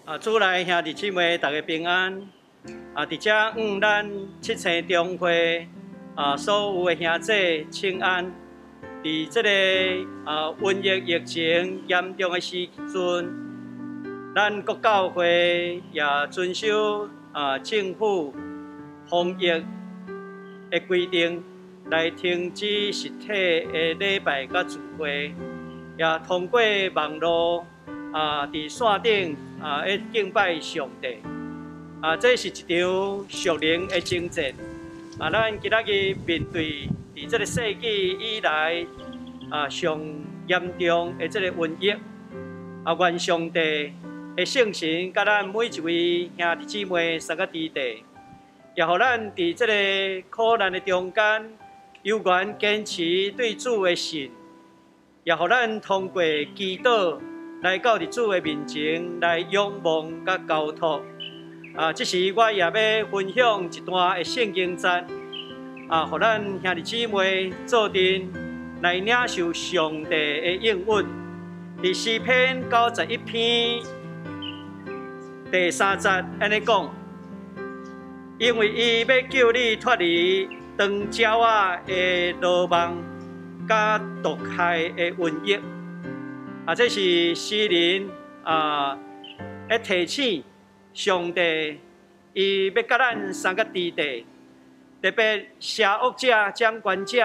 啊，主內兄弟姊妹，大家平安。啊，佇遮向咱七星中會啊，所有的兄弟請安。佇這個啊瘟疫疫情嚴重的時陣，咱各教會也遵守啊政府防疫的規定，來停止實體的禮拜佮聚會，也通過網路啊，佇線頂啊，咧敬拜上帝。啊，這是一場屬靈的征戰。啊，咱今仔日面對佇這个世紀以來啊上嚴重的這个瘟疫。啊，願上帝的聖神佮咱每一位兄弟姊妹相佮佇地，也予咱佇這个苦難的中間，猶原堅持對主的信，也予咱通過祈禱來到佇主的面前來仰望佮交託。啊，這時我也欲分享一段的聖經節，啊，予咱兄弟姊妹做陣來領受上帝的應允。佇詩篇91篇第三節按呢講：因為伊欲救你脫離長鳥仔的羅網，佮毒害的瘟疫。啊，這是詩人啊，咧提醒上帝，伊欲佮咱相佮佇地，特別邪惡者、掌權者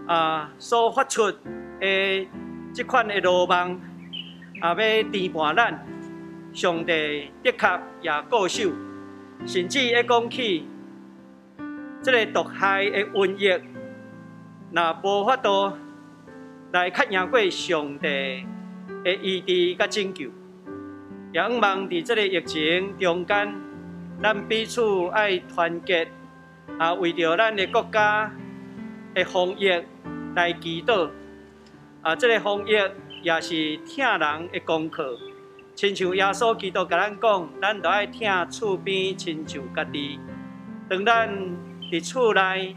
啊所發出的這款的羅網，啊，欲纏絆咱，上帝的確也顧守，甚至會講起這个毒害的瘟疫，若無法度來較贏過上帝的醫治佮拯救。也向望佇這个疫情中間，咱彼此愛團結，啊，為著咱的國家的防疫來祈禱。啊，這个防疫也是疼人的功課。親像耶穌基督共咱講，咱著愛疼厝邊親像家己。當咱佇厝內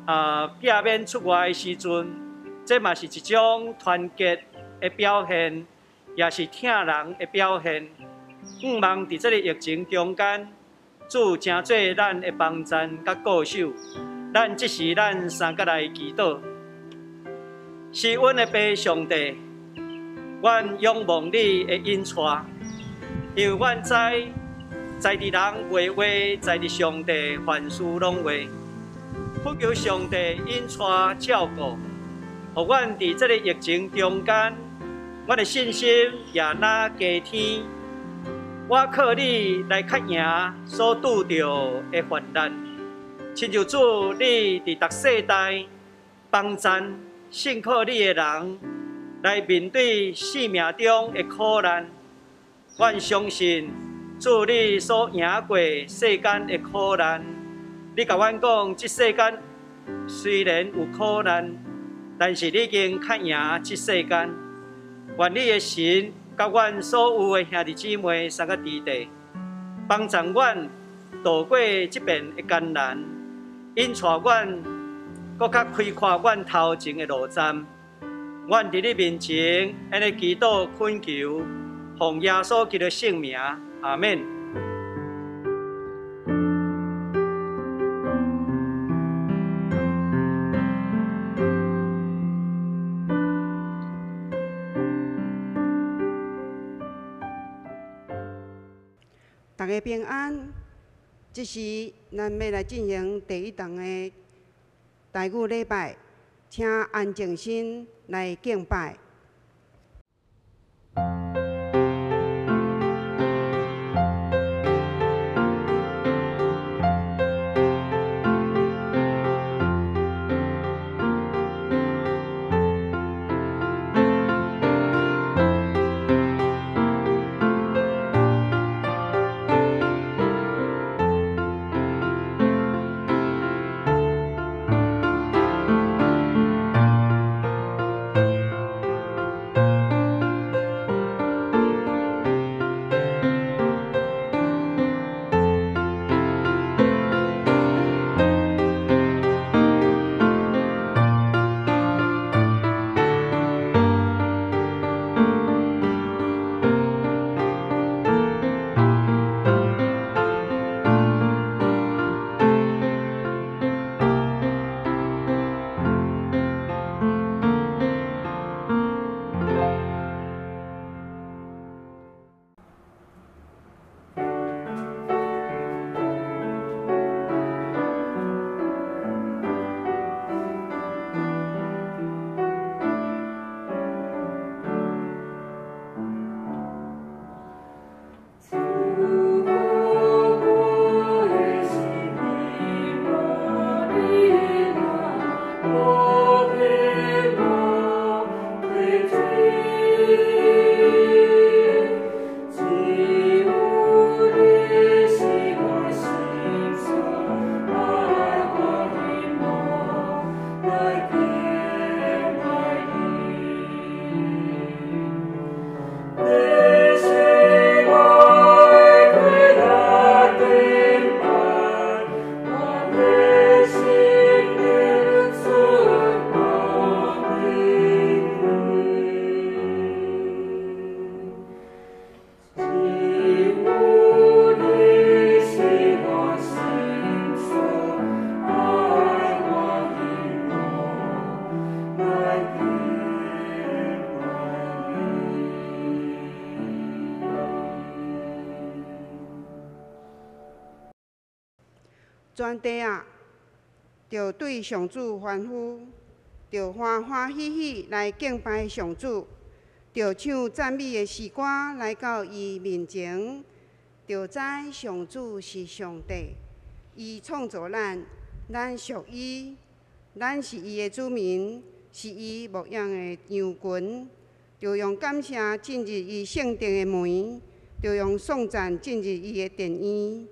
啊避免出外的時陣，這嘛是一種團結的表現，也是疼人的表現。向望佇這个疫情中間，主成做咱的幫贊佮顧守。咱這時咱相佮來祈禱，是阮的父上帝，阮仰望你的引帶，因為阮知在佇人袂話，在佇上帝凡事攏會。懇求上帝引帶照顧，予阮佇這个疫情中間，阮的信心也若加添。我靠你來較贏所拄著的患難，親像主你佇逐世代幫贊信靠你的人來面對生命中的苦難。阮相信主你所贏過世間的苦難，你共阮講，這世間雖然有苦難，但是你已經較贏這世間。願你的神佮阮所有的兄弟姊妹相佮佇地，幫助阮渡過這遍的艱難，引帶阮閣較開闊阮頭前的路站。阮佇你面前按呢祈禱懇求，奉耶穌基督聖名，阿們。大家平安。這時，咱欲來進行第一堂的台語禮拜，請安靜心來敬拜。全地啊，著對上主歡呼，著歡歡喜喜來敬拜上主，著唱讚美的詩歌來到伊面前，著知上主是上帝，伊創造咱，咱屬伊，咱是伊的子民，是伊牧養的羊群，著用感謝進入伊聖殿的門，著用頌讚進入伊的殿院，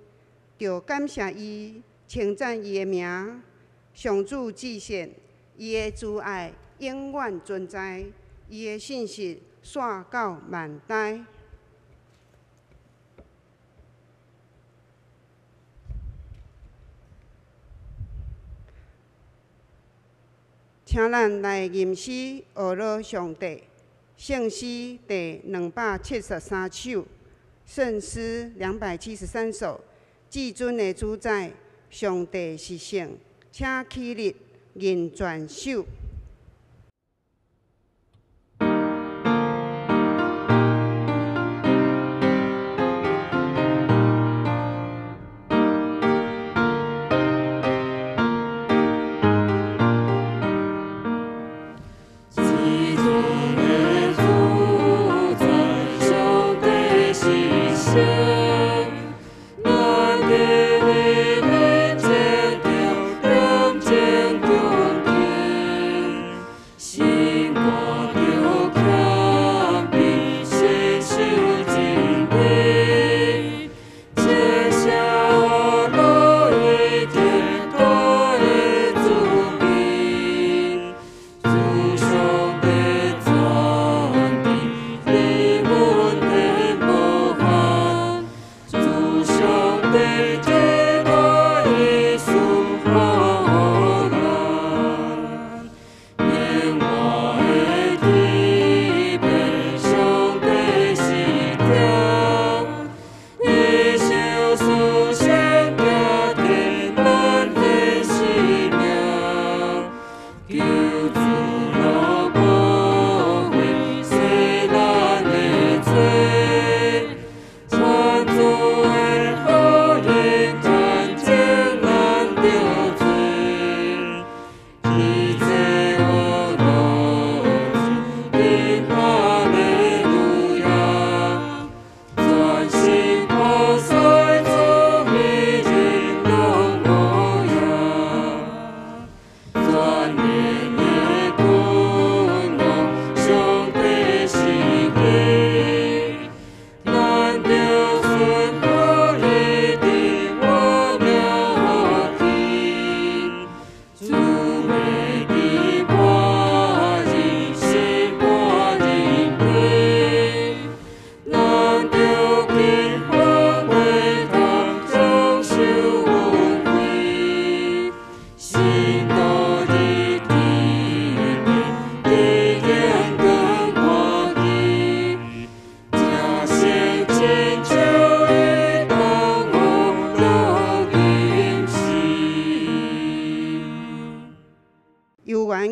著感謝伊，稱讚伊的名。上主至善，伊的慈愛永遠存在，伊的信實紲到萬代。請咱來吟詩學樂上帝，聖詩第273首，聖詩273首，至尊的主宰，上帝是聖。請起立，認全首。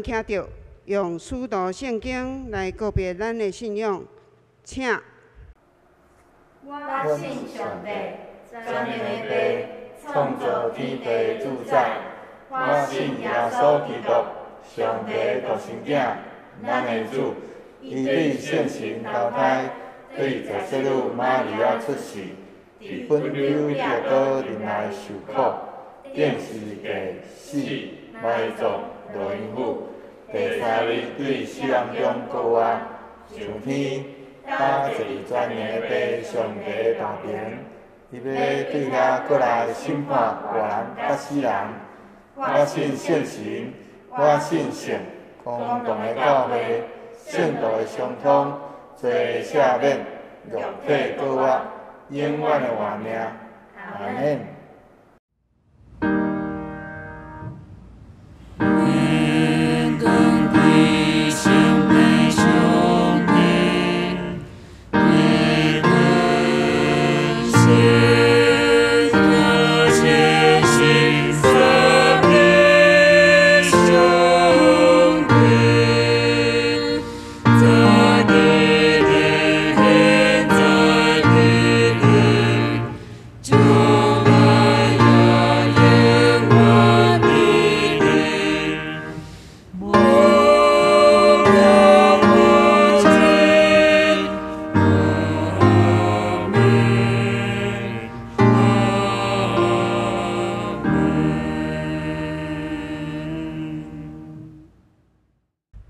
徛著，用使徒聖經來告別咱的信仰，請。我信上帝，全能的父，創造天地的主宰。我信耶穌基督，上帝的獨生囝，咱的主。伊對聖神投胎，對坐洗女瑪利亞出世，佇本丟彼拉多忍耐受苦，釘十字架死，埋葬，落陰府。第三日對死人中復活，上天，搭坐佇全能的父上帝的右爿，伊欲對遐閣來審判活人佮死人。我信聖神，我信聖公同的教會，聖徒的相通，罪的赦免，肉體復活，永遠的活命。阿們。在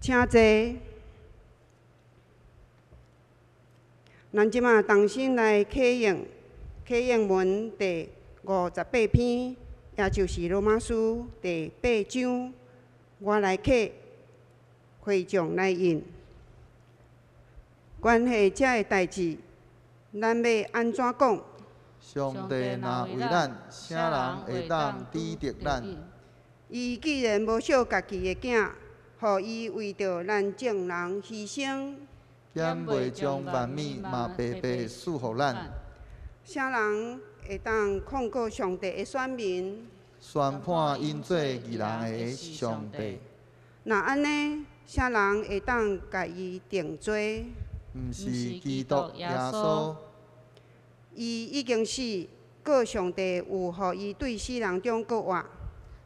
請坐。咱這馬同心來啟應啟應文第58篇，也就是羅馬書第八章。我來啟，會眾來應。關係這个代誌，咱欲按怎講？上帝若為咱，啥人會當抵擋咱？伊既然無惜家己的囝，予伊為著咱眾人犧牲，敢袂將萬物嘛白白賜予咱？啥人會當控告上帝的選民？宣判𪜶做義人的是上帝。若按呢，啥人會當共伊定罪？毋是基督耶穌。伊已經死，閣上帝有予伊對死人中閣活。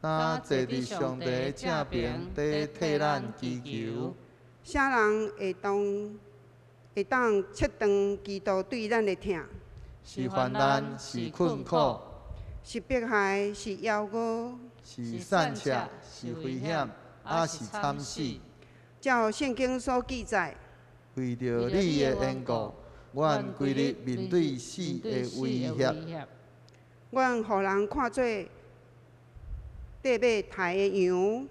今坐佇上帝正爿，佇替咱祈求。啥人會當切斷基督對咱的疼？是患難，是困苦，是迫害，是枵餓，是散赤，是危險，抑是慘死？照聖經所記載，為著你的緣故，阮規日面對死的威脅。阮予人看做綴欲刣的羊。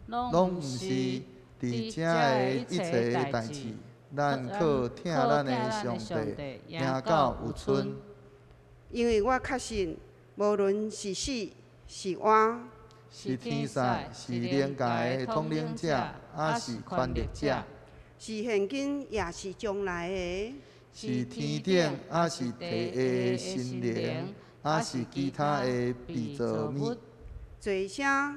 攏毋是，佇遮的一切的代誌，咱靠疼咱的上帝，贏到有賰。因為我確信，無論是死是活，是天使，是靈界的統領者，抑是權力者，是現今抑是將來的，是天頂，抑是地下的神靈，抑是其他的被造物，罪啥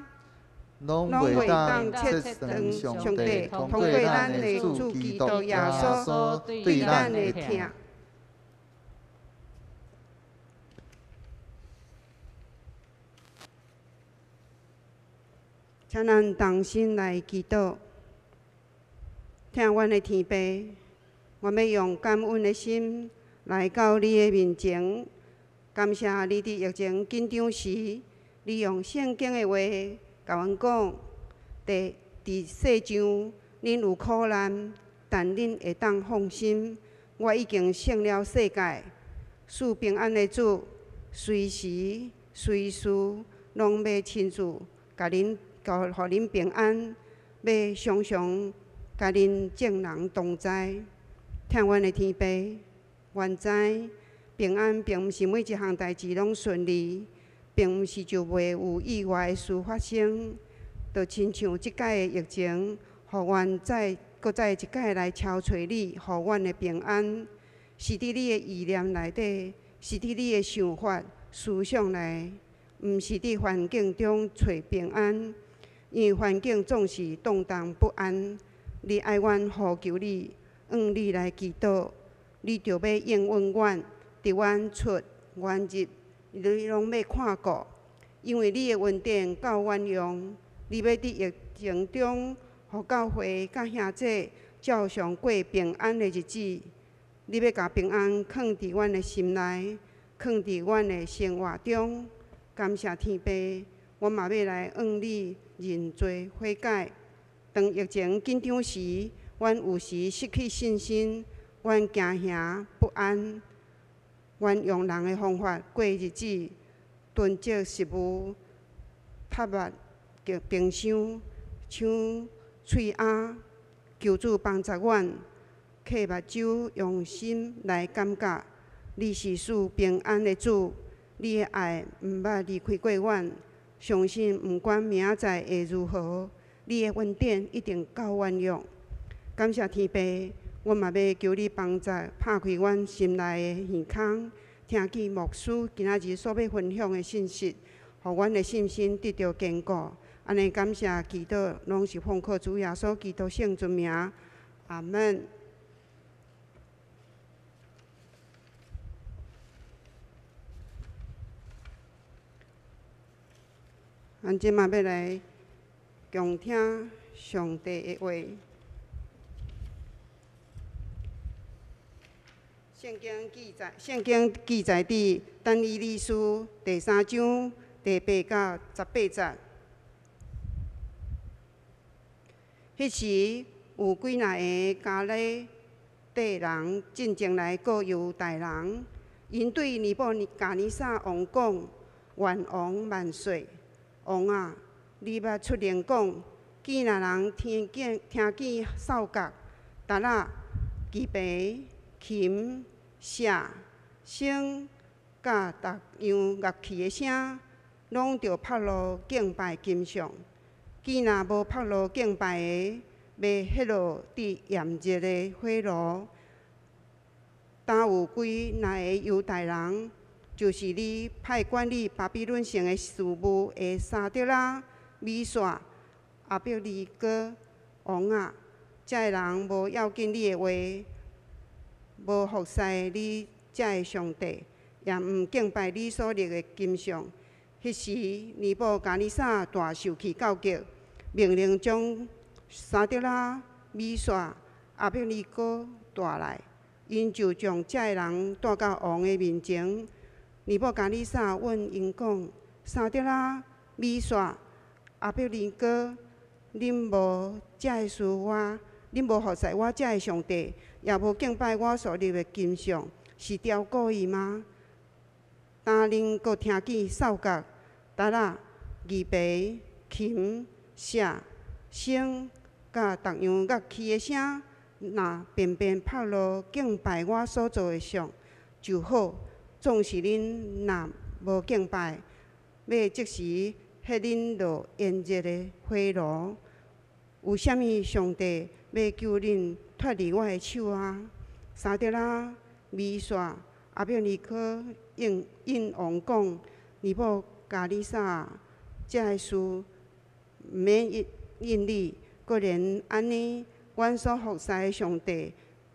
攏袂當切斷上帝通過咱的主基督耶穌對咱的疼。請咱同心來祈禱，疼阮的天父，我欲用感恩的心來到你的面前，感謝你佇疫情緊張時，你用聖經的話共阮講，佇世上恁有苦難，但恁會當放心，我已經勝了世界。賜平安的主，隨時隨事攏欲親自共恁，予恁平安，欲常常共恁眾人同在。疼阮的天父，阮知平安並毋是每一項代誌攏順利，並毋是就袂有意外的事發生。就親像這擺的疫情，予阮閣再一擺來敲揣你，予阮的平安，是佇你的意念內底，是佇你的想法、思想內，毋是佇環境中揣平安，因為環境總是動盪不安。你愛阮呼求你，向你來祈禱，你就欲應允阮，佇阮出、阮入，你攏欲看顧，因為你的恩典夠阮用。你欲佇疫情中，予教會佮兄弟照常過平安的日子。你欲共平安囥佇阮的心內，囥佇阮的生活中。感謝天父，我嘛欲來向你認罪悔改。當疫情緊張時，阮有時失去信心，阮驚嚇不安，阮用人的方法過日子，囤積食物，塞密冰箱，搶喙甕。求主幫助阮，閉目睭，用心來感覺，你是賜平安的主，你的愛毋捌離開過阮。相信毋管明仔載會如何，你的恩典一定夠阮用。感謝天父，我嘛欲求你幫助，拍開阮心內的耳孔，聽見牧師今仔日所欲分享的信息，予阮的信心得著堅固。按呢感謝祈禱，攏是奉靠主耶穌基督聖尊名，阿門。咱這馬欲來共聽上帝的話。聖經記載佇但以理書第三章第8到18節。彼時有幾若个迦勒底人進前來告猶大人，𪜶對尼布甲尼撒王講：願王萬歲！王啊，你捌出令講，見若人聽見哨角、笛仔、琴籬、琴、瑟、笙，佮逐樣樂器的聲，攏著拍落敬拜金像。見若無拍落敬拜的，欲彼落佇炎熱的火爐。今有幾若个猶大人，就是你派管理巴比倫城的事務的沙得拉、米煞、亞伯尼歌。王啊，這个人無要緊你的話，無服侍你這个上帝，也毋敬拜你所立的金像。彼時，尼布甲尼撒大受氣到極，命令將沙得拉、米煞、亞伯尼歌帶來，𪜶就將這个人帶到王的面前。尼布甲尼撒問𪜶講：沙得拉、米煞、亞伯尼歌，恁無這个事我，恁無服侍我這个上帝，也無敬拜我所立的金像，是刁故意嗎？當恁閣聽見哨角、笛仔、琴籬、琴、瑟、笙，佮逐樣樂器的聲，若便便拍落敬拜我所造的像就好。縱使恁若無敬拜，欲即時彼恁落炎熱的火爐。有啥物上帝欲救恁脫離我的手啊？沙得拉、米煞、亞伯尼歌應應王講：尼布甲尼撒，這个事毋免應你。果然按呢，阮所服侍的上帝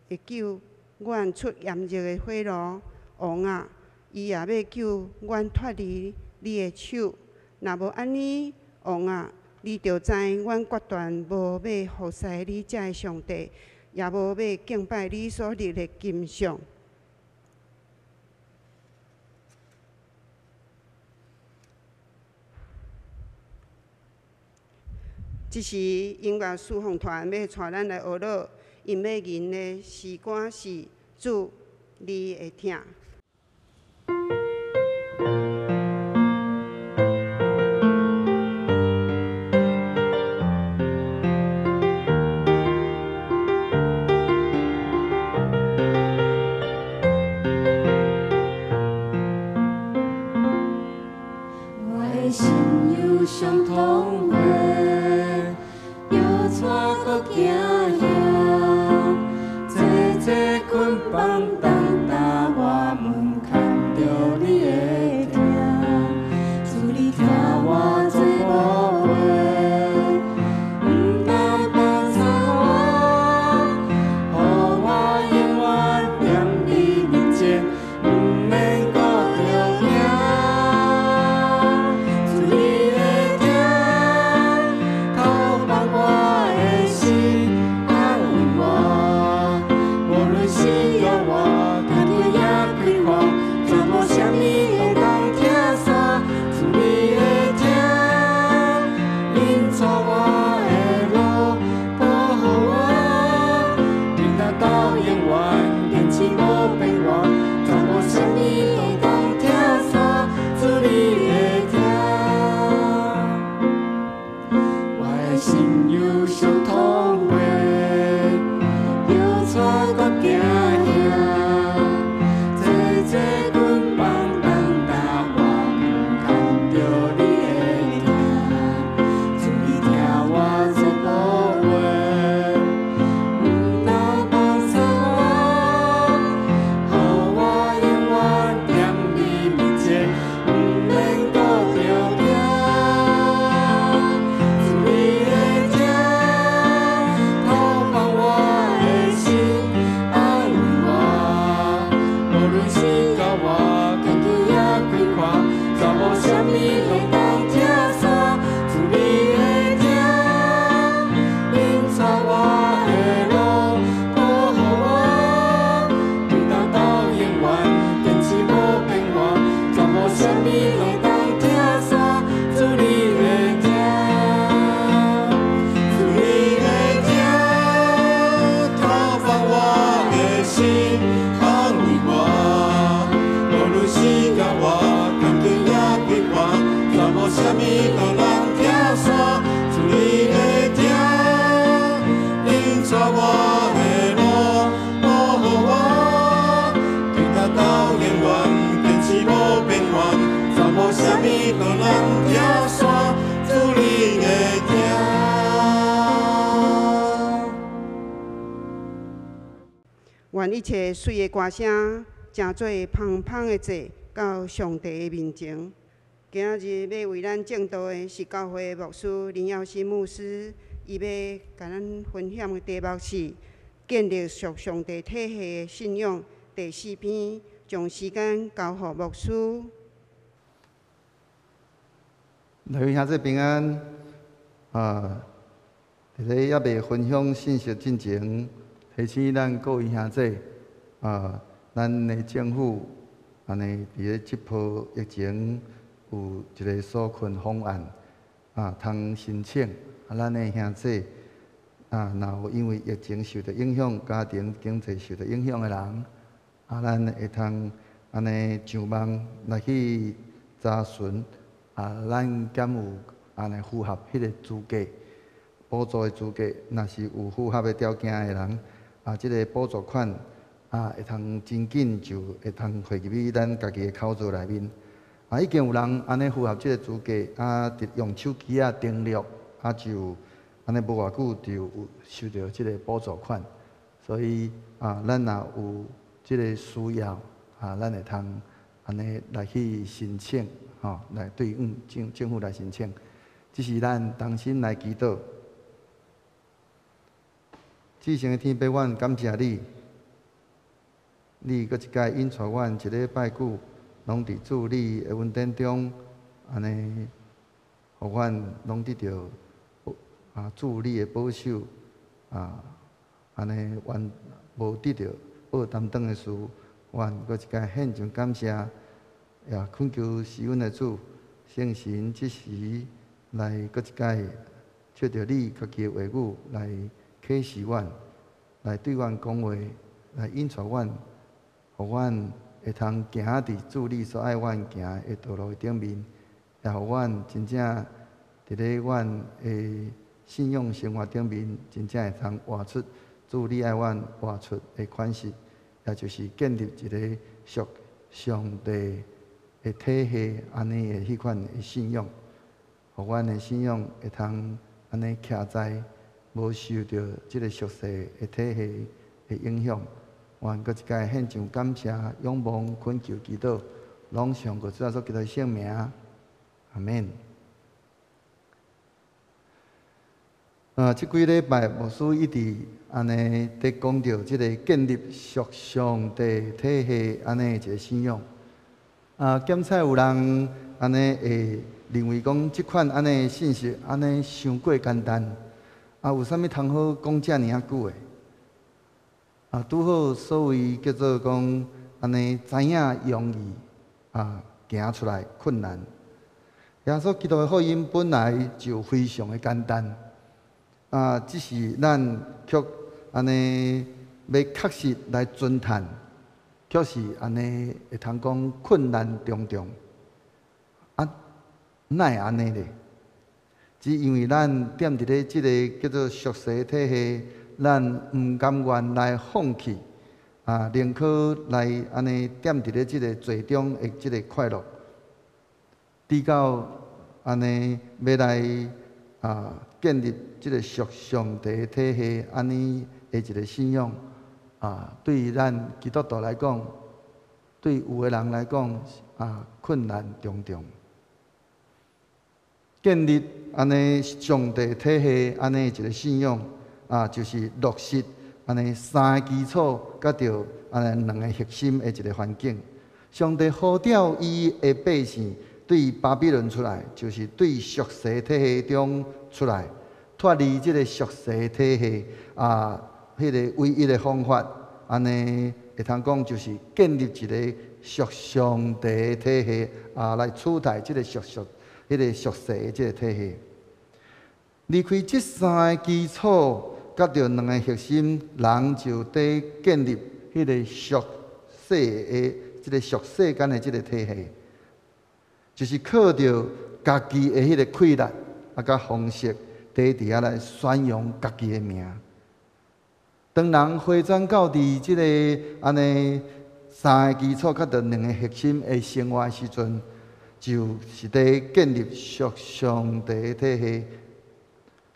會救阮出炎熱的火爐。王啊，伊也欲救阮脫離你的手。若無按呢，王啊，你著知阮決斷無欲服侍你這个上帝，也無欲敬拜你所立的金像。這時音樂侍奉團欲帶咱來學樂，𪜶欲吟的詩歌是《主，你的疼》。我的心有傷痛過，搖掣閣驚嚇，濟濟捆綁重擔，我毋堪著你的疼，主你疼我做寶貝，毋通放捨我，予我永遠踮你面前，毋免顧著驚。主你的疼，透放我的心，安慰我。無論是予我艱苦也快活，全無啥物會當拆散。主你的疼，引帶我的路，保護我，直到到永遠，堅持無變換，全無啥物會當拆散。主你的疼，我的心有傷痛過，搖掣閣驚嚇，濟濟捆綁重擔，我毋堪著你的疼，主你疼我做寶貝，毋通放捨我，予我永遠踮你面前，毋免顧著驚。主你的疼，透放我的心，安慰我。無論是甲我艱苦也快活，全無啥物會當拆散。主你的疼，引帶我的路，保護我，直到到永遠，堅持無變換，全無啥物會當拆散。主你的疼，主你的疼，無啥物可能拆散主你的疼。願一切媠的歌聲，成做芳芳的祭，到上帝的面前。今仔日欲為咱證道的是教會牧師林耀新牧師，伊欲共咱分享的題目是建立屬上帝體系的信仰第四篇，將時間交予牧師。各位兄弟平安啊！佇咧猶未分享信息進前，提醒咱各位兄弟啊，咱的政府按呢佇咧這波疫情有一個紓困方案啊，通申請啊，咱的兄弟啊，若有因為疫情受著影響，家庭經濟受著影響的人啊，咱會通按呢上網來去查詢啊，咱敢有按呢符合彼個資格，補助的資格，若是有符合的條件的人，啊，這个補助款啊，會通真緊就會通匯入去咱家己的口座內面。啊，已經有人按呢符合這个資格，啊，佇用手機仔登錄，啊，就按呢無偌久就有收著這个補助款。所以啊，咱若有這个需要，啊，咱會通按呢來去申請，吼，來對政府來申請。這是咱同心來祈禱。至聖的天父，阮感謝你，你閣一擺引帶阮一禮拜久，攏佇主你的恩典中，按呢，予阮攏得著啊主你的保守，啊，按呢，阮無得著報擔當的事，阮閣一擺獻上感謝，也懇求施恩的主，聖神這時來閣一擺，藉著你家己的話語來啟示阮，來對阮講話，來引帶阮，予阮會通行佇主你所愛阮行的道路的頂面，也予阮真正佇咧阮的信仰生活頂面，真正會通活出主你愛阮活出的款式，也就是建立一個屬上帝的體系，按呢的彼款的信仰，予阮的信仰會通按呢徛在，無受著這个俗世的體系的影響。阮閣一擺獻上感謝、仰望、懇求、祈禱，攏上過主耶穌基督的聖名，阿們。啊，這幾禮拜牧師一直按呢佇講著這个建立屬上帝體系按呢一个信仰。啊，檢測有人按呢會認為講這款按呢信息按呢傷過簡單。啊，有啥物通好講遮爾仔久的？啊，拄好所謂叫做講按呢知影容易，啊，行出來困難。耶穌基督的福音本來就非常的簡單，啊，只是咱卻按呢欲確實來遵趁，卻是按呢會通講困難重重。啊，哪會按呢咧？只因為咱踮佇咧這个叫做俗世體系，咱毋甘願來放棄，啊，寧可來按呢踮佇咧這个罪中的這个快樂，直到按呢欲來啊建立這个屬上帝體系，按呢的一个信仰，啊，對咱基督徒來講，對有的人來講，啊，困難重重。建立按呢上帝體系，按呢一个信仰，啊，就是落實按呢三个基礎，佮著按呢兩个核心的一个環境。上帝呼召伊的百姓對巴比倫出來，就是對俗世體系中出來，脫離這个俗世體系啊，彼个唯一的方法，按呢會通講就是建立一个屬上帝體系啊，來取代這个俗彼个俗世的這个體系。離開這三个基礎，佮著兩个核心，人就佇建立彼个俗世的這个俗世間的這个體系，就是靠著家己的彼个氣力啊，佮方式，佇遐來宣揚家己的名。當人回轉到佇這个按呢三个基礎，佮著兩个核心的生活的時陣，就是佇建立屬上帝的體系。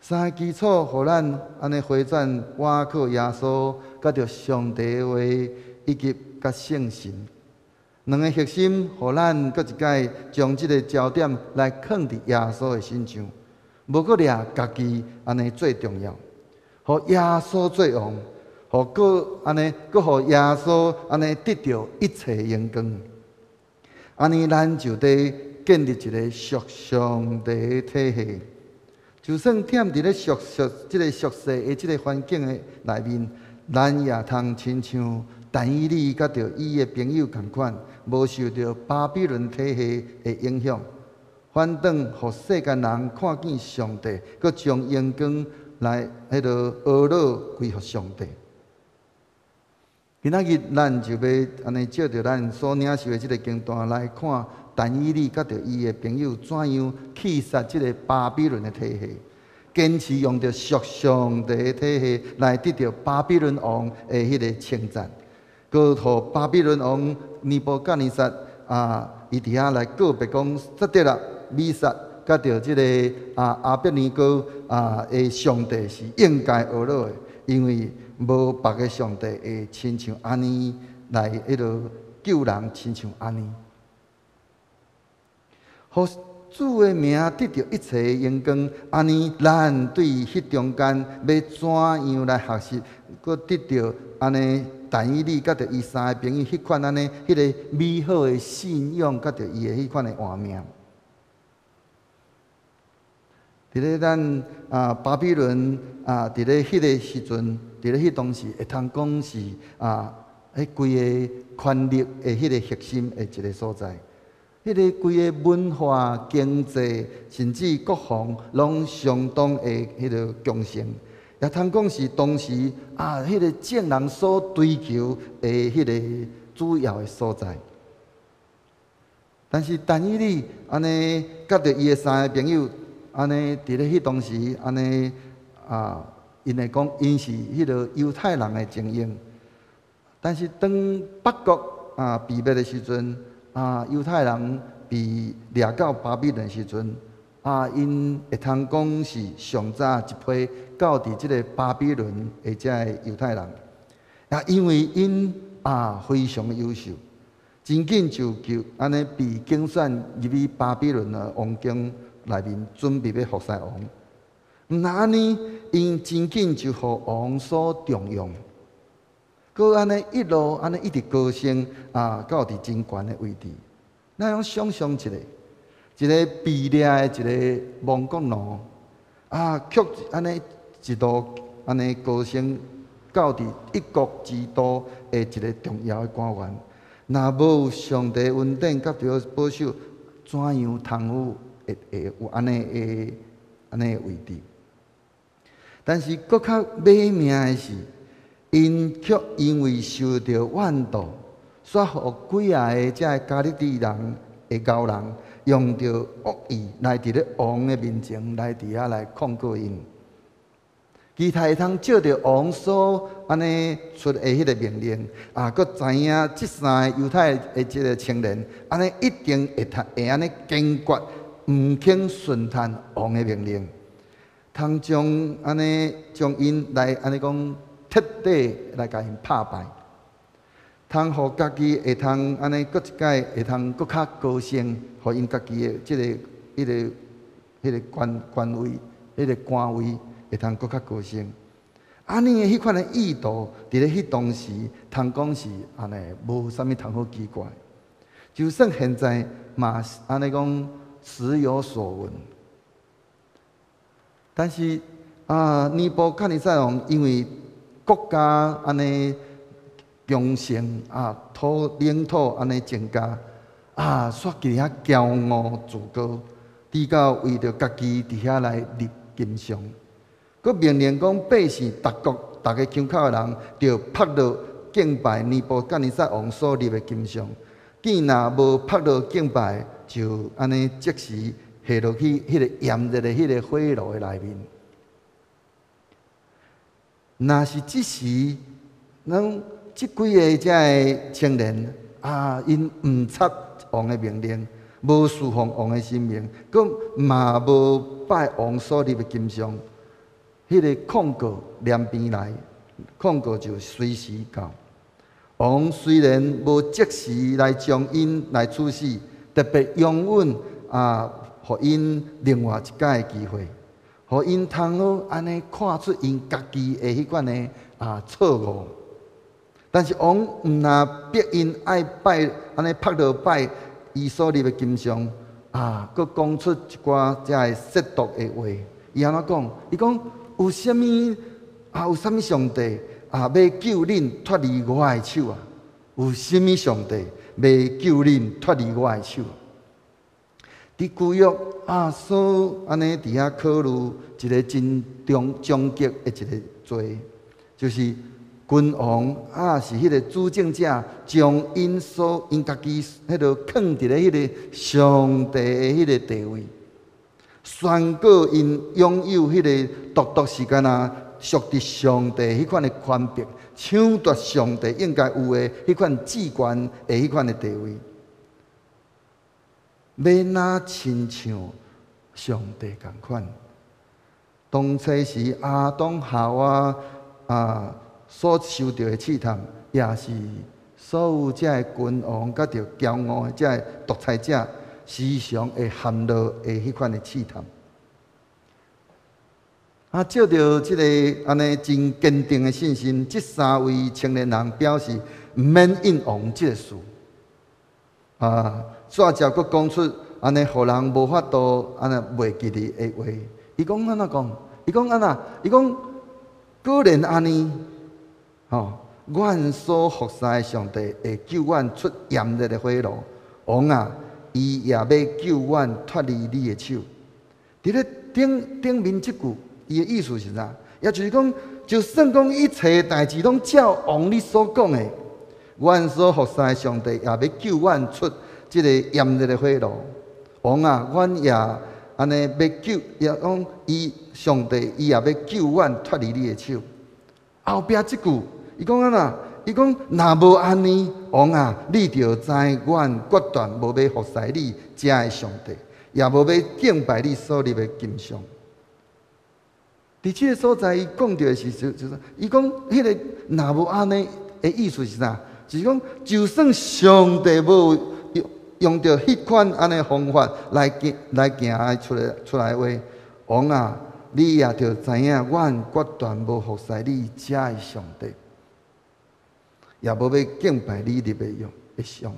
三个基礎，予咱按呢回轉，倚靠耶穌，佮著上帝的話，以及佮聖神。兩个核心，予咱閣一擺將這个焦點來囥佇耶穌的身上，無閣掠家己按呢最重要，予耶穌做王，予閣按呢，閣予耶穌按呢得著一切榮光。按呢，咱就佇建立一個屬上帝的體系。就算踮佇咧熟悉這个俗世的這个環境的內面，咱也通親像但以理佮著伊的朋友仝款，無受著巴比倫體系的影響，反轉予世間人看見上帝，閣將榮光來彼落呵咾歸予上帝。今仔日咱就欲按呢借著咱所領受的這个經段來看，但以理佮著伊的朋友怎樣棄殺這个巴比倫的體系，堅持用著屬上帝的體系來得著巴比倫王的彼个稱讚，閣予巴比倫王尼布甲尼撒啊，伊佇遐來告白講，撒得勒、米煞佮著這个啊亞伯尼歌啊的上帝是應該呵咾的，因為無別个上帝會親像按呢來彼落救人，親像按呢。予主的名得著一切榮光，按呢，咱對彼中間欲怎樣來學習，閣得著按呢但以理佮著伊三个朋友彼款按呢，彼个美好的信仰，佮著伊的彼款的活命。佇咧咱啊巴比倫啊，佇咧彼个時陣，佇咧彼當時會通講是啊，彼規个權力的彼个核心的一个所在。彼个規个文化、經濟，甚至國防，攏相當的彼个強盛，也通講是當時啊，彼个眾人所追求的彼个主要的所在。但是但以理按呢，佮著伊的三个朋友，按呢，佇咧彼當時，按呢啊，𪜶會講𪜶是彼个猶太人的精英，但是當北國啊被滅的時陣，啊，猶太人被掠到巴比倫時陣，啊，𪜶會通講是上早一批到佇這个巴比倫的這个猶太人，也因為𪜶啊非常優秀，真緊就就按呢被揀選入去巴比倫的王宮內面，準備欲服侍王。毋但按呢，𪜶真緊就予王所重用。閣按呢一路按呢一直高升啊，到佇真懸的位置。咱用想象一下，一个被掠的一个亡國奴啊，卻按呢一路按呢高升到佇一國之都的一个重要的官員。若無上帝恩典佮保守，怎樣通有會會有按呢的按呢的位置？但是閣較欲命的是，𪜶卻因為受著怨妒，煞予幾仔个這个迦勒底人的高人，用著惡意來佇咧王的面前來佇遐來控告𪜶。其實會通照著王所按呢出的彼个命令，啊，閣知影這三个猶太的這个青年，按呢一定會通會按呢堅決毋肯順從王的命令，通將按呢將𪜶來按呢講徹底來共𪜶拍敗，通予家己會通按呢閣一擺會通閣較高升，予𪜶家己的這个、彼个、彼个官官位、彼个官位會通閣較高升。按呢的彼款的意圖，佇咧彼當時通講是按呢無啥物通好奇怪。就算現在嘛按呢講時有所聞，但是啊，尼布甲尼撒王因為國家按呢強盛啊，土領土按呢增加啊，煞佇遐驕傲自高，直到為著家己佇遐來立金像，閣命令講百姓逐國逐个腔口的人，著拍落敬拜尼布甲尼撒王所立的金像，見若無拍落敬拜，就按呢即時下落去彼個炎熱的彼個火爐的內面。若是這時，咱這幾个這个青年啊，𪜶毋插王的命令，無侍奉王的神明，閣嘛無拜王所立的金像，彼个控告連邊來，控告就隨時到。王雖然無即時來將𪜶來處死，特別容忍啊，予𪜶另外一擺的機會，予𪜶通好按呢看出𪜶家己的彼款的啊錯誤。但是王毋若逼𪜶愛拜，按呢拍落拜伊所立的金像啊，閣講出一寡遮个褻瀆的話。伊按怎講？伊講有啥物啊？有啥物上帝啊？欲救恁脫離我的手啊？有啥物上帝欲救恁脫離我的手？佇舊約啊，所按呢佇遐考慮一个真終終極的一个罪，就是君王啊，是彼个主政者，將𪜶所𪜶家己彼落囥佇咧彼个上帝的彼个地位，宣告𪜶擁有彼個獨獨是敢若屬佇上帝彼款的權柄，搶奪上帝應該有的彼款至懸的彼款的地位，欲若親像上帝仝款。當初時亞當夏娃啊所受著的試探，也是所有這个君王佮著驕傲的這个獨裁者時常會陷落的彼款的試探。啊，借著這个按呢真堅定的信心，這三位青年人表示毋免應王這个事。啊，煞接閣講出按呢，予人無法度按呢袂記得的話。伊講按怎講？伊講按怎？伊講果然按呢，吼，阮所服侍的上帝會救阮出炎熱的火爐。王啊，伊也欲救阮脫離你的手。佇咧頂頂面這句，伊的意思是啥？也就是講，就算講一切代誌攏照王你所講的，阮所服侍的上帝也欲救阮出這个炎熱的火爐。王啊，阮也按呢欲救，也講伊上帝伊也欲救阮脫離你的手。後壁這句，伊講按怎？伊講若無按呢，王啊，你著知阮決斷無欲服侍你遮的上帝，也無欲敬拜你所立的金像。佇這个所在，伊講著的是就就是，伊講彼个若無按呢的意思是啥？就是講，就算上帝無用用著彼款按呢方法來行來行出來出來話，王啊，你也著知影，阮決斷無服侍你遮的上帝，也無欲敬拜你立的用的像。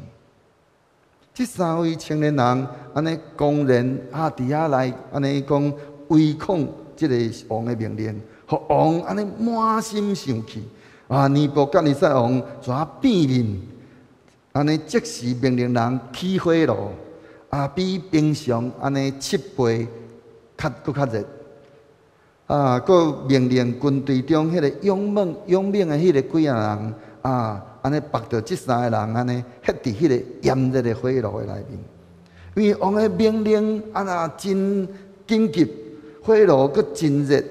這三位青年人按呢公然啊，佇遐來按呢講違抗這个王的命令，予王按呢滿心生氣。啊，尼布甲尼撒王怎變面？按呢即時命令人起火爐，啊，比平常按呢7倍較閣較熱。啊，閣命令軍隊中彼个勇猛勇猛的彼个幾仔人，啊，按呢縛著這三个人按呢，歇佇彼个炎熱的火爐的內面。因為王的命令啊若真緊急，火爐閣真熱，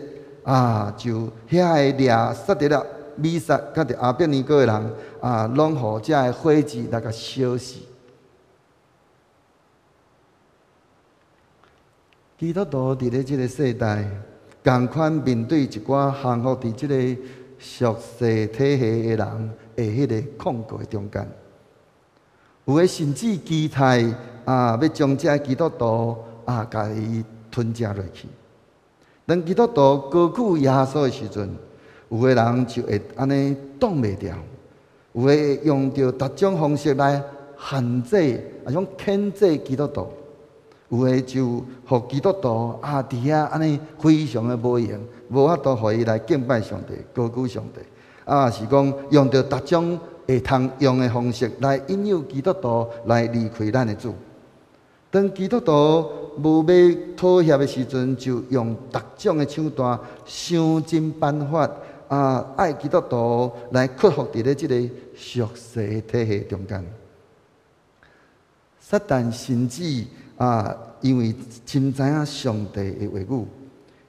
啊，就遐个掠撒得勒、米煞佮著亞伯尼歌的人，啊，攏予遮个火舌來共燒死。基督徒佇咧這个世代，仝款面對一寡降服佇這个俗世體系的人的彼个控告的中間，有的甚至期待啊，欲將這个基督徒啊，共伊吞食落去。當基督徒高舉耶穌的時陣，有的人就會按呢擋袂牢，有的會用著各種方式來限制，啊種牽制基督徒。有的就予基督徒啊，佇遐按呢非常的無閒，無法度予伊來敬拜上帝、高舉上帝。啊，是講用著各種會通用的方式來引誘基督徒來離開咱的主。當基督徒無欲妥協的時陣，就用各種的手段，想盡辦法啊，愛基督徒來屈服佇咧這個俗世體系中間。撒旦甚至啊，因為深知影上帝的話語，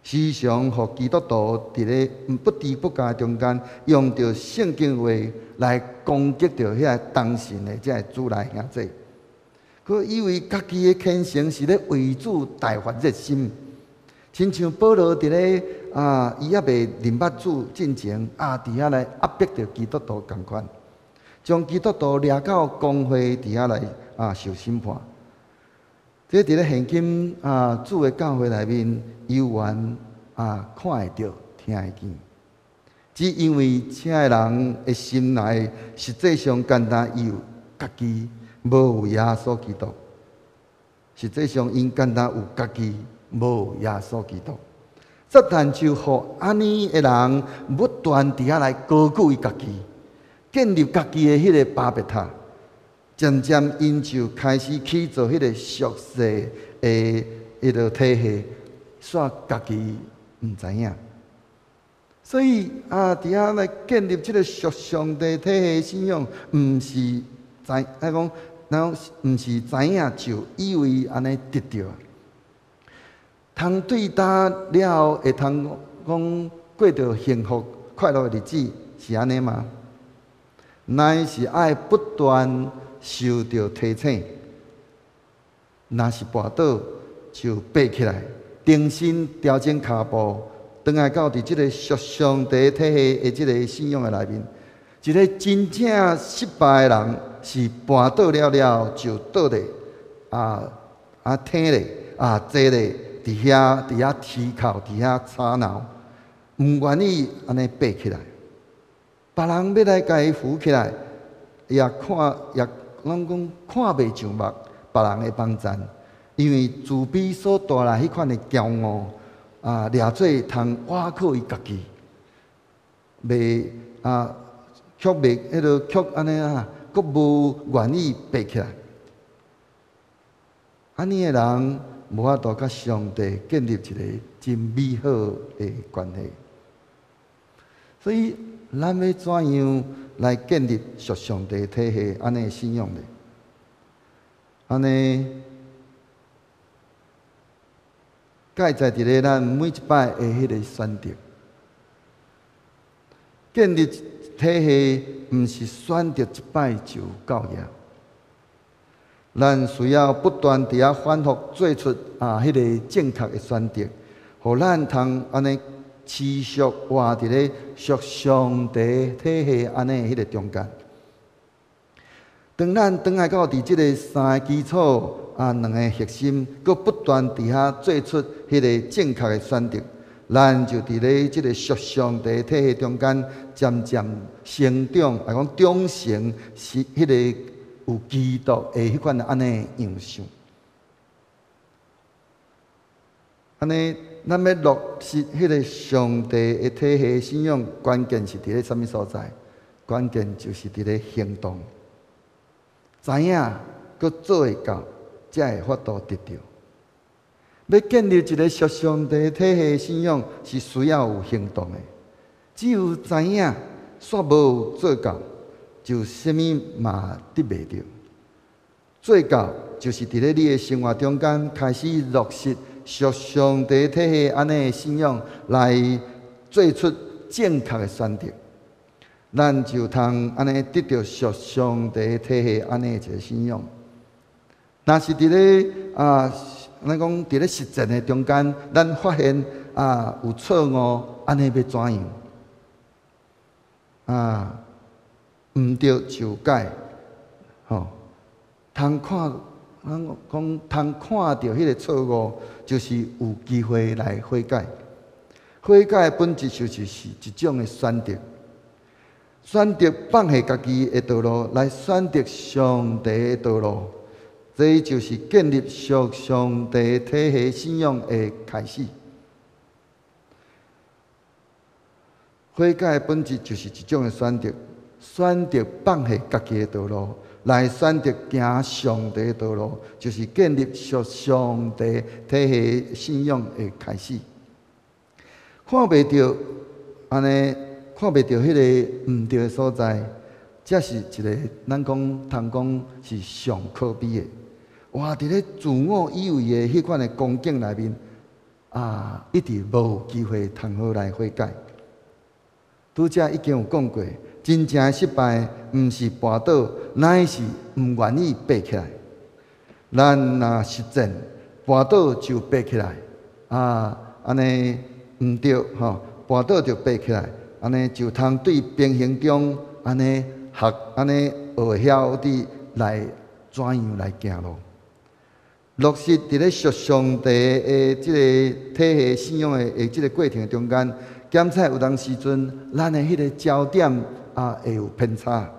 時常予基督徒佇咧不知不覺中間，用著聖經話來攻擊著遐個當信的這个主內兄弟。閣以為家己的虔誠是咧為主大發熱心，親像保羅佇咧啊，伊猶未認捌主進前啊，佇遐來壓迫著基督徒仝款，將基督徒掠到公會佇遐來啊受審判。這佇咧現今啊主的教會內面，猶原啊看會著、聽會見。只因為這个人的心內實際上干焦伊有家己，無有耶穌基督。實際上，𪜶干焦有家己，無有耶穌基督。撒旦就予按呢的人不斷佇遐來高舉伊家己，建立家己的彼个巴別塔。漸漸，𪜶就開始去做彼个屬世的彼个體系，煞家己毋知影。所以啊，佇遐來建立這个屬上帝體系信仰，毋是知，咱講，咱毋是知影就以為按呢得著。通對焦了後，會通講過著幸福快樂的日子，是按呢嗎？乃是愛不斷受著提醒，若是跋倒就爬起來，重新調整跤步，轉來到佇這个屬上帝體系的這个信仰的內面。一个真正失敗的人，是跋倒了了就倒咧，啊啊䖙咧，啊坐咧，佇遐啼哭，佇遐吵鬧，毋願意按呢爬起來。別人欲來共伊扶起來，也看也攏講看袂上目別人的幫贊，因為自卑所帶來彼款的驕傲啊，掠做通倚靠伊家己，袂啊，卻袂彼个卻按呢啊，閣無願意爬起來。按呢的人無法度佮上帝建立一个真美好的關係。所以，咱欲怎樣來建立屬上帝體系按呢信仰呢？按呢，蓋在佇咧咱每一擺的彼个選擇，建立體系，毋是選擇一擺就夠額。咱需要不斷佇遐反覆做出啊，彼个正確的選擇，予咱通按呢持續活佇咧屬上帝體系按呢彼个中間。當咱轉來到佇這个三个基礎啊，兩个核心，閣不斷佇遐做出彼个正確的選擇，咱就佇咧這个屬上帝體系中間漸漸成長，來講長成是彼个有基督的彼款按呢樣式。按呢，咱欲落實彼个上帝的體系信仰，關鍵是佇咧啥物所在？關鍵就是佇咧行動。知影，閣做會到，才會法度得著。欲建立一個屬上帝體系信仰，是需要有行動的。只有知影，煞無做到，就啥物嘛得袂著。做到，就是佇咧你的生活中間開始落實屬上帝體系按呢的信仰，來做出正確的選擇。咱就通按呢得著屬上帝體系按呢一个信仰。若是佇咧啊，咱講佇咧實踐的中間，咱發現啊有錯誤，按呢欲怎樣？啊，毋對就改，吼，通看，咱講通看著彼个錯誤，就是有機會來悔改。悔改的本質就是一種的選擇，選擇放下家己的道路，來選擇上帝的道路。這就是建立屬上帝體系信仰的開始。悔改的本質就是一種的選擇，選擇放下家己的道路，來選擇行上帝的道路，就是建立屬上帝體系信仰的開始。看袂著，按呢，看袂著彼个毋對的所在，這是一个咱講通講是上可悲的。活佇咧自我以為的彼款的光景內面，啊，一直無機會通好來悔改。拄才已經有講過，真正的失敗毋是跋倒，乃是毋願意爬起來。咱若實踐，跋倒就爬起來，啊，按呢毋對吼，跋倒就爬起來，按呢就通對平衡中按呢學，按呢學會曉佇來怎樣來行路。落實佇咧屬上帝的這个體系信仰的這个過程中間，檢採有當時陣，咱的彼个焦點啊會有偏差。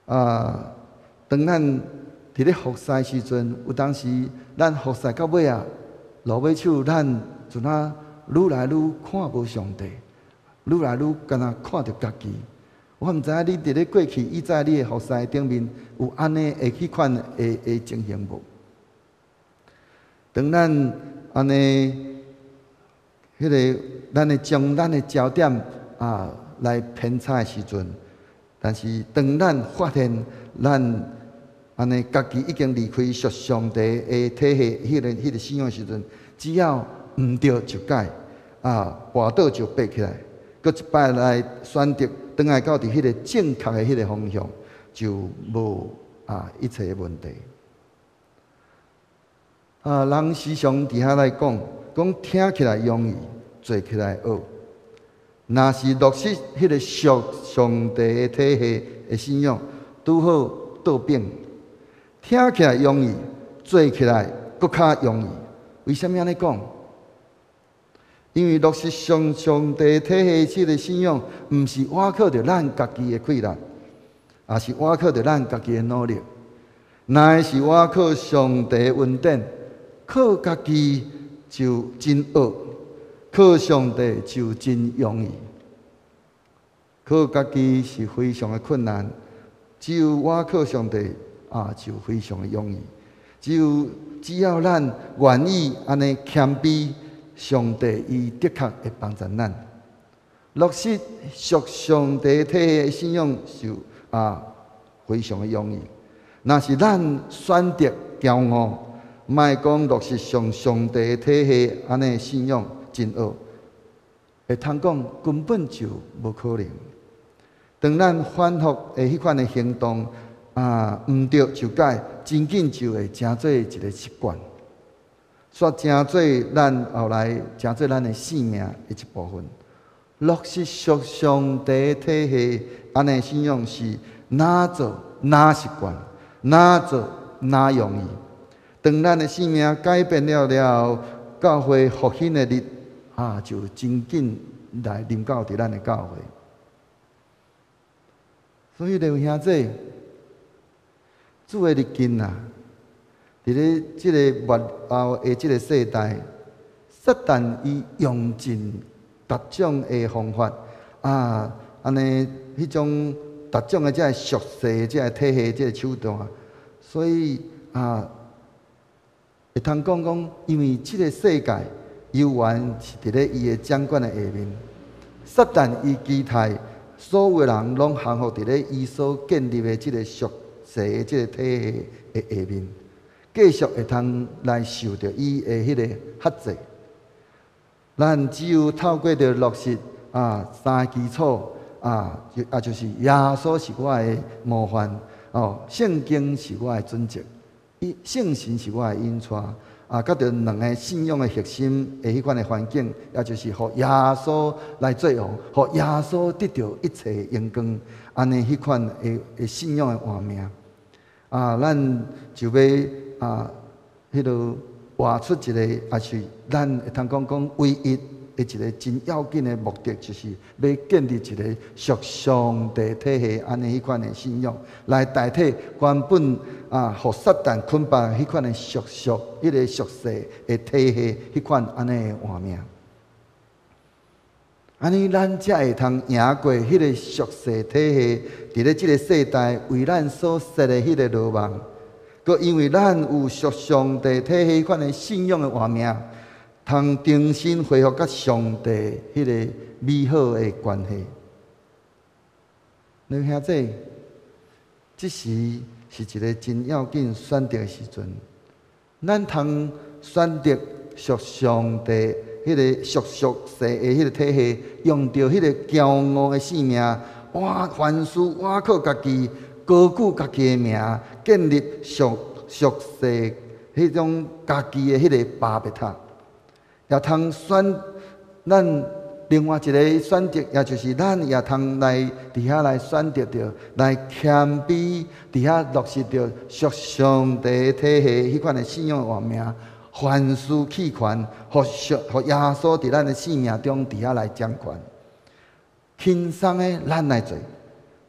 啊，當咱佇咧服侍時陣，有當時咱服侍到尾啊，落尾手咱就若愈來愈看無上帝，愈來愈敢若看著家己。我毋知影你佇咧過去以前你的服侍頂面有按呢的彼款的情形無？當咱按呢，彼个咱會將咱的焦點啊來偏差的時陣，但是當咱發現咱按呢家己已經離開屬上帝的體系，彼个信仰的時陣，只要毋對就改，啊，跋倒就爬起來，閣一擺來選擇，轉來到佇彼个正確的彼个方向，就無啊一切的問題。啊，人時常佇遐來講，講聽起來容易，做起來學。若是落實彼个屬上帝的體系的信仰，拄好倒反。聽起來容易，做起來閣較容易。為啥物按呢講？因為落實上上帝體系這个信仰，毋是倚靠著咱家己的氣力，也是倚靠著咱家己的努力，乃是倚靠上帝的恩典。靠家己就真惡，靠上帝就真容易。靠家己是非常的困難，只有倚靠上帝啊，就非常的容易。只要咱願意按呢謙卑，上帝伊的確會幫助咱。落實屬上帝體系的信仰就啊非常的容易。若是咱選擇驕傲，莫講落實上上帝體系按呢信仰真惡，會通講根本就無可能。當咱反覆的彼款的行動啊，毋對就改，真緊就會成做一个習慣，煞成做咱後來成做咱的性命的一部分。落實屬上帝體系按呢信仰是哪做哪習慣，哪做哪容易。當咱的生命改變了了後，教會復興的日啊，就真緊來臨到佇咱的教會。所以，劉兄弟，主的日近啊！佇咧這个末後的這个世代，撒旦伊用盡各種的方法啊，按呢彼種各種的這个俗世、這个體系、這个手段，所以啊，會通講講，因為這个世界猶原是佇咧伊的掌管的下面，撒旦伊期待所有人攏降服佇咧伊所建立的這个俗世的這个體系的下面，繼續會通來受著伊的彼個轄制。咱只有透過著落實啊三个基礎啊，就啊就是耶穌是我的模範哦，聖經是我的準則，聖神是我的引帶啊，佮著兩个信仰的核心的彼款的環境，也就是予耶穌來做王，予耶穌得著一切榮光，按呢彼款的信仰的活命啊，咱就欲啊，彼落活出一個，也是咱會通講講唯一的一个真要緊的目的，就是欲建立一個屬上帝體系按呢彼款的信仰，來代替原本啊，予撒旦捆綁彼款的俗俗、彼个俗世的體系，彼款按呢的活命。按呢，咱才會通贏過彼个俗世體系，佇咧這个世代為咱所設的彼个羅網。閣因為咱有屬上帝體系彼款的信仰的活命，通重新恢復佮上帝彼个美好的關係。兩兄弟，這時是一个真要緊選擇的時陣，咱通選擇屬上帝彼个屬俗世的彼个體系，用著彼个驕傲的性命，哇，凡事倚靠家己，高舉家己的名，建立屬俗世彼種家己的彼个巴別塔，也通選咱另外一個選擇，也就是咱也通來佇遐來選擇著，來謙卑佇遐落實著屬上帝體系彼款的信仰活命，凡事棄權，予上予耶穌佇咱的生命中佇遐來掌權。輕鬆的咱來做，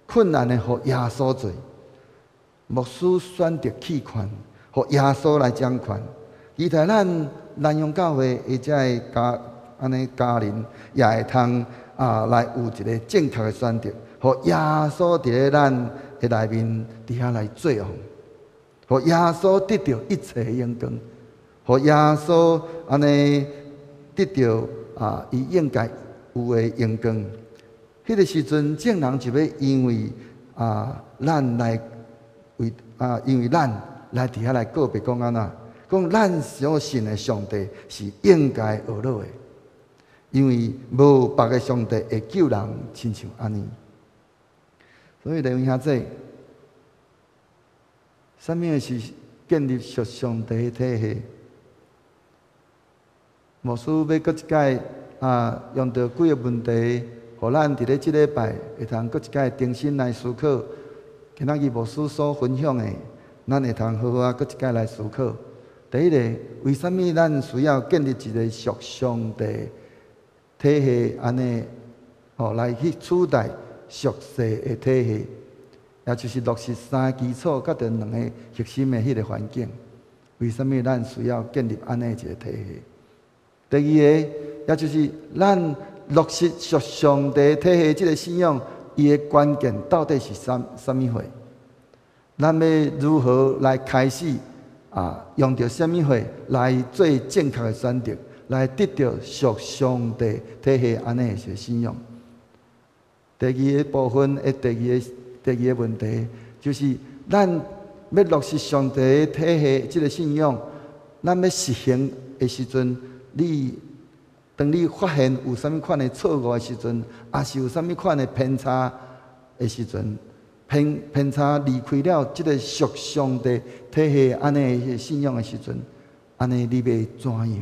困難的予耶穌做。牧師選擇棄權，予耶穌來掌權。期待咱南陽教會的遮的家按呢家人，也會通啊來有一个正確的選擇，予耶穌佇咧咱的內面佇遐來做王，予耶穌得著一切榮光，予耶穌按呢得著啊伊應該有的榮光。彼个時陣，眾人就欲因為啊，咱來為啊，因為咱來佇遐來告白講按怎，講咱所信的上帝是應該學樂的，因為無別个上帝會救人，親像按呢。所以，弟兄姊，啥物是建立屬上帝的體系？牧師欲閣一擺啊，用著幾个問題，予咱佇咧這禮拜會通閣一擺重新來思考。今仔日牧師所分享的，咱會通好好仔閣一擺來思考。第一个，為啥物咱需要建立一個屬上帝體系，按呢吼來去取代俗世的體系，也就是落實三个基礎，佮著兩个核心的彼个環境。為啥物咱需要建立按呢一个體系？第二个，也就是咱落實屬上帝體系這个信仰，伊的關鍵到底是啥啥物貨？咱欲如何來開始啊？用著啥物貨來做正確的選擇，來得著屬上帝體系按呢一个信仰？第二个部分的第二个問題，就是咱欲落實上帝體系這个信仰，咱欲實行的時陣，你當你發現有啥物款的錯誤的時陣，抑是有啥物款的偏差的時陣，偏差離開了這个屬上帝體系按呢的信仰的時陣，按呢你欲怎樣？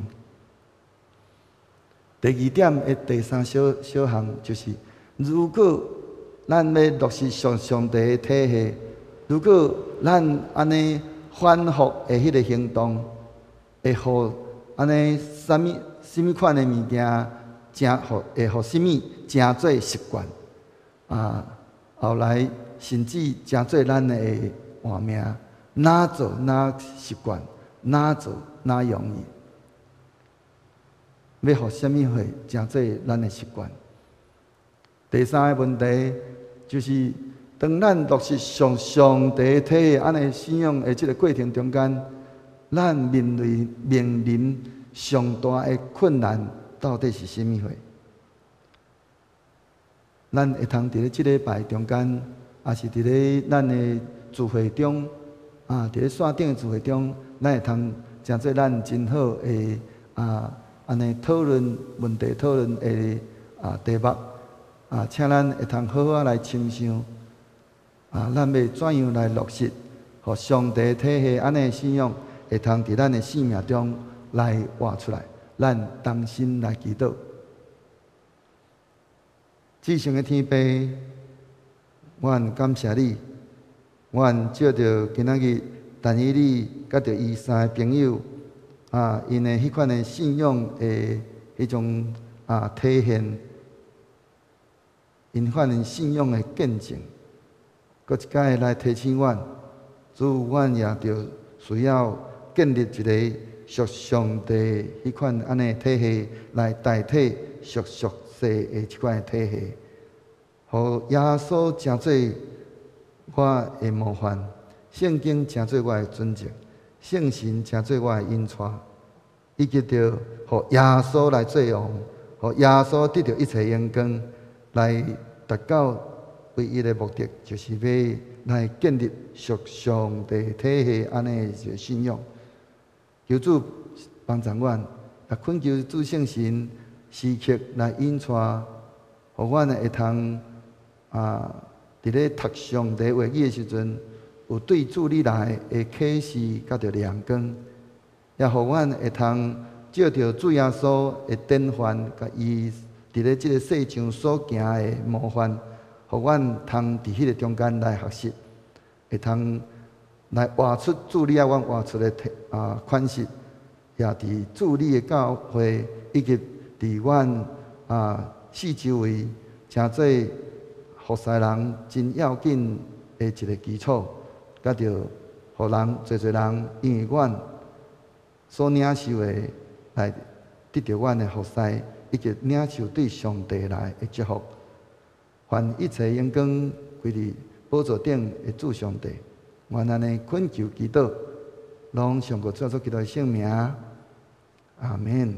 第二點的第三小小項就是，如果咱欲落實屬上帝的體系，如果咱按呢反覆的彼个行動，會予按呢啥物啥物款的物件，成予會予啥物成做習慣啊？後來甚至成做咱的活命，哪做哪習慣，哪做哪容易。欲予啥物貨成做咱的習慣？第三个問題就是，當咱落實上上帝體系按呢信仰的這个過程中間，咱面對面臨上大的困難到底是啥物貨？咱會通佇咧這禮拜中間，抑是佇咧咱的聚會中，啊，佇咧線頂的聚會中，咱會通成做咱真好的啊，按呢討論問題討論的啊題目啊，請咱會通好好來深想啊，咱欲怎樣來落實，予上帝體系按呢信仰會通佇咱的生命中來活出來，咱同心來祈禱。至聖的天父，阮感謝你，阮藉著今仔日但以理佮著伊三个朋友啊，𪜶的彼款的信仰的彼種啊體現，𪜶款的信仰的見證，閣一擺來提醒阮，主，阮也著需要建立一個屬上帝彼款按呢體系來代替屬俗世的這款的體系，予耶穌成做我的模範，聖經成做我的準則，聖神成做我的引帶，以及著予耶穌來做王，予耶穌得著一切榮光，來達到唯一的目的，就是欲來建立屬上帝體系按呢一個信仰。求主幫助阮，也懇求主聖神時刻來引帶，予阮會通啊，佇咧讀上帝話語的時陣，有對主你來的啟示，佮著亮光，也予阮會通照著主耶穌的典範，佮伊佇咧這个世上所行的模範，予阮通佇彼个中間來學習，會通來活出主你愛阮活出的款式，也佇主你的教會以及佇阮四周圍，成做服侍人真要緊的一个基礎，佮著予人濟濟人因為阮所領受的來得著阮的服侍，以及領受對上帝來的祝福。願一切榮光歸佇寶座頂的主上帝。願按呢懇求祈禱，攏上過主耶穌基督的聖名，阿門。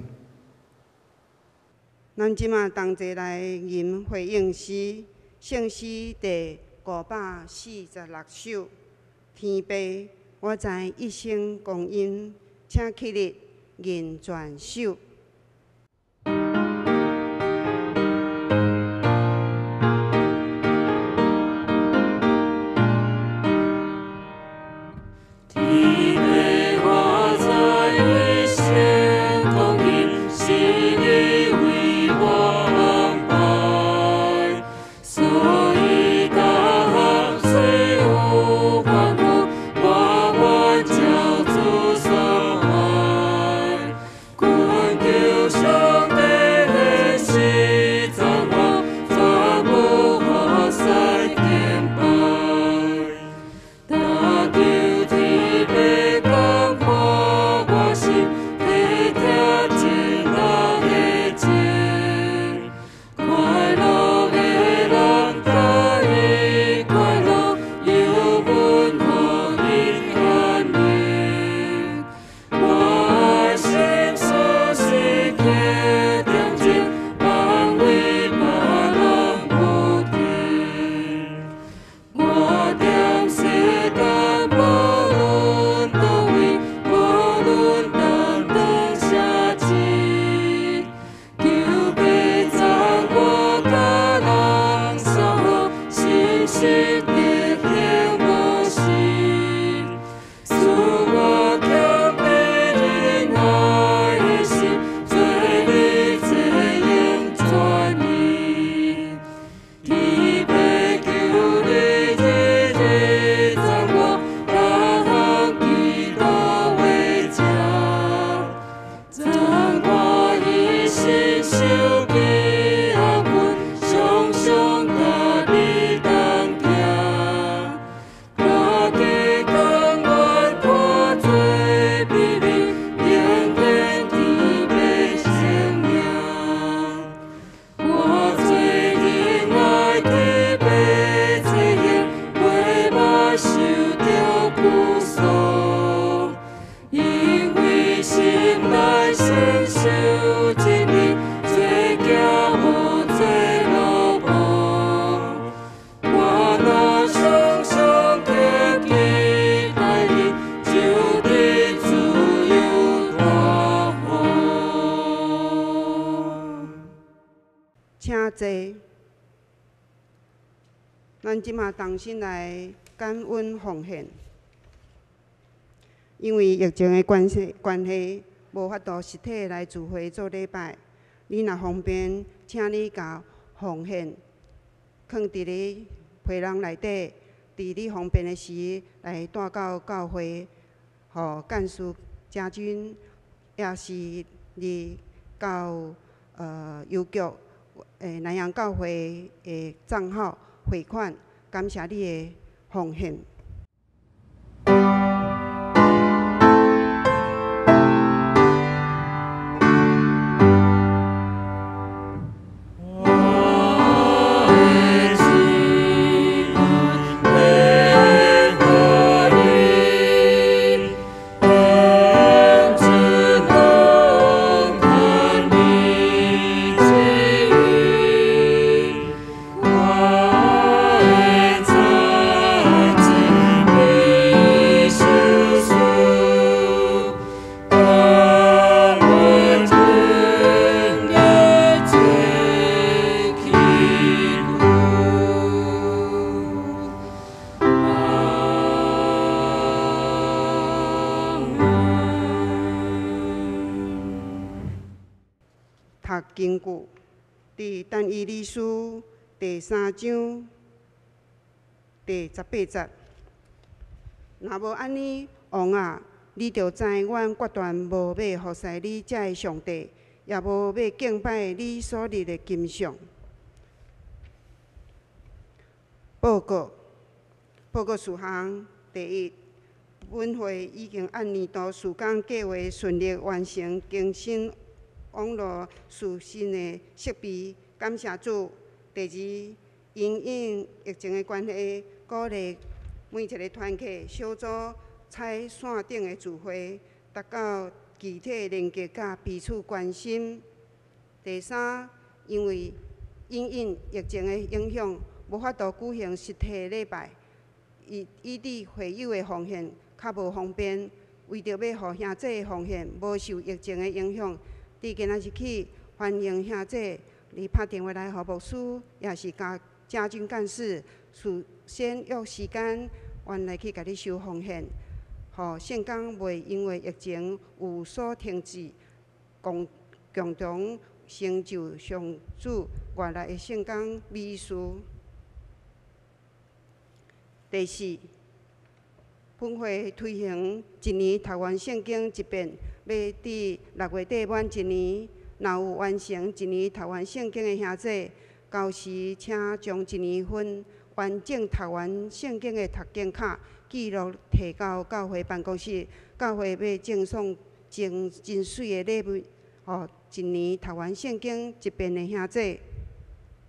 咱這馬同齊來吟回應詩，聖詩第546首。天父，我知一生光陰，請起立吟全首。咱這馬同心來感恩奉獻，因為疫情的關係，無法度實體來聚會做禮拜。你若方便，請你共奉獻囥佇你皮囊內底，佇你方便的時來帶到教會，予幹事家軍，也是你到郵局南洋教會的帳號匯款，感謝你的奉獻。我的主。讀經句，佇但以理書第三章第18節。若無按呢，王啊，你著知，阮決斷無欲服侍你這个上帝，也無欲敬拜你所立的金像。報告，報告事項：第一，本會已經按年度事工計劃順利完成更新網路視訊的設備，感謝主。第二，因應疫情的關係，鼓勵每一个團契小組採線頂的聚會，達到肢體連結佮彼此關心。第三，因為因應疫情的影響，無法度舉行實體禮拜，以以致會友的奉獻較無方便。為著欲予兄弟的奉獻無受疫情的影響，佇今仔日起，歡迎兄弟你拍電話來予牧師，抑是共家軍幹事事先約時間，阮來去共你收奉獻，予聖工袂因為疫情有所停止，共共同成就上主悅納的聖工美事。第四，本會推行一年讀完聖經一遍，欲佇6月底滿一年。若有完成一年讀完聖經的兄弟，到時請將一年份完整讀完聖經的讀經卡記錄提交教會辦公室，教會欲贈送真真媠的禮物，予一年讀完聖經一遍的兄弟。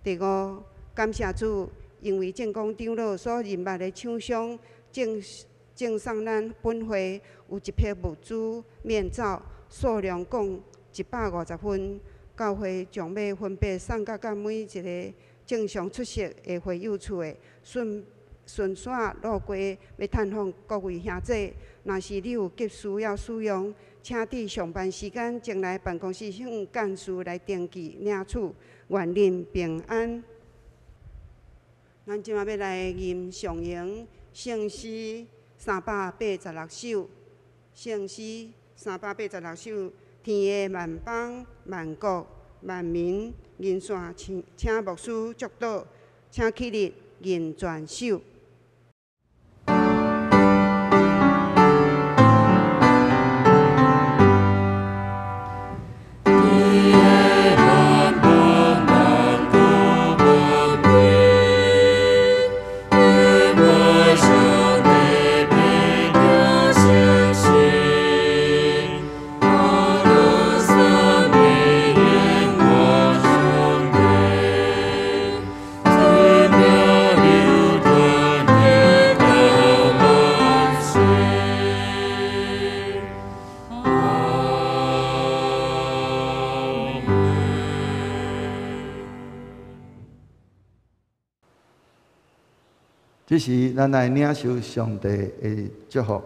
第五，感謝主，因為正光長老所認捌的廠商，贈贈送咱本會有一批物資面罩，數量共150份，教會將欲分別送甲佮每一个正常出席的會友厝的，順順紲路過欲探訪各位兄弟。若是你有急需要使用，請佇上班時間前來辦公室向幹事來登記領取。願恁平安。咱這馬欲來吟誦詠聖詩386首，聖詩386首。天下萬邦、萬國、萬民，吟線請請牧師祝禱，請起立吟全首。天下萬邦萬國萬民，敬拜上帝，必定誠實。阿羅三美耶和上帝，尊名流傳直到萬世。阿門。這時，咱來領受上帝的祝福。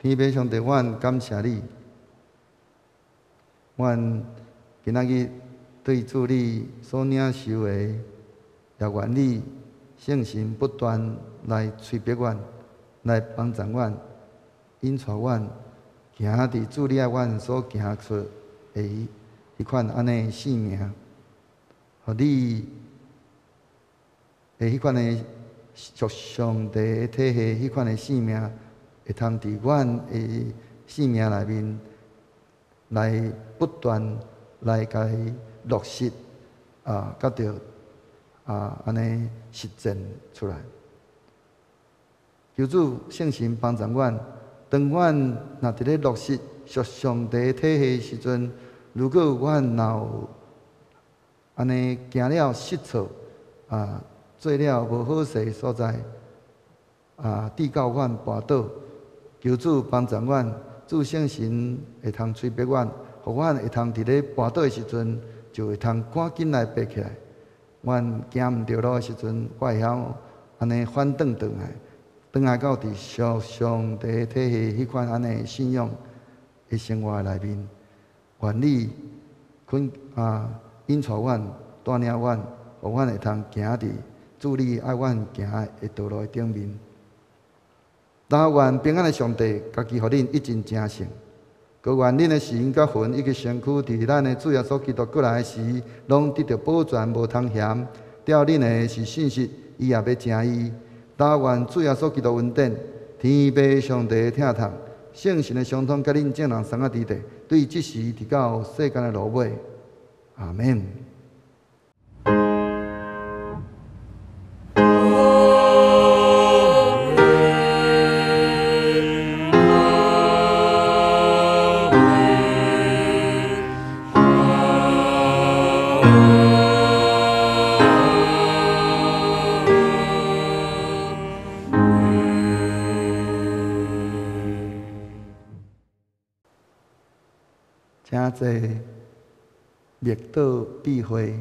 天父上帝，阮感謝你，阮今仔日對主你所領受的，也願你聖神不斷來催逼阮，來幫助阮，引帶阮行佇主你愛阮所行出的彼款按呢生命，予你的彼款的屬上帝的體系，彼款的生命，會通佇阮的生命內面來不斷來共伊落實啊，佮著啊，按呢實踐出來。求主聖神幫助阮，當阮若佇咧落實屬上帝體系的時陣，如果阮若有按呢行了失錯啊，做了無好勢的所在，啊，致到阮跋倒，求主幫助阮，主聖神會通催逼阮，予阮會通佇咧跋倒的時陣，就會通趕緊來爬起來。阮行毋著路的時陣，我會曉按呢反轉轉來，轉來到佇屬上帝體系彼款按呢信仰的生活內面，願你肯啊引帶阮、帶領阮，予阮會通行佇主你愛阮行的道路的頂面。然後願平安的上帝，家己予恁一盡成聖，阁愿恁的神佮魂以及身躯，伫咱的主耶稣基督閣來時，攏得著保全，無通嫌。吊恁的是信實，伊也欲成伊。但願主耶穌基督恩典、天父上帝的疼痛、聖神的相通，佮恁眾人三個佇咧，對這時直到世間的落尾。阿們。請坐，默禱閉會。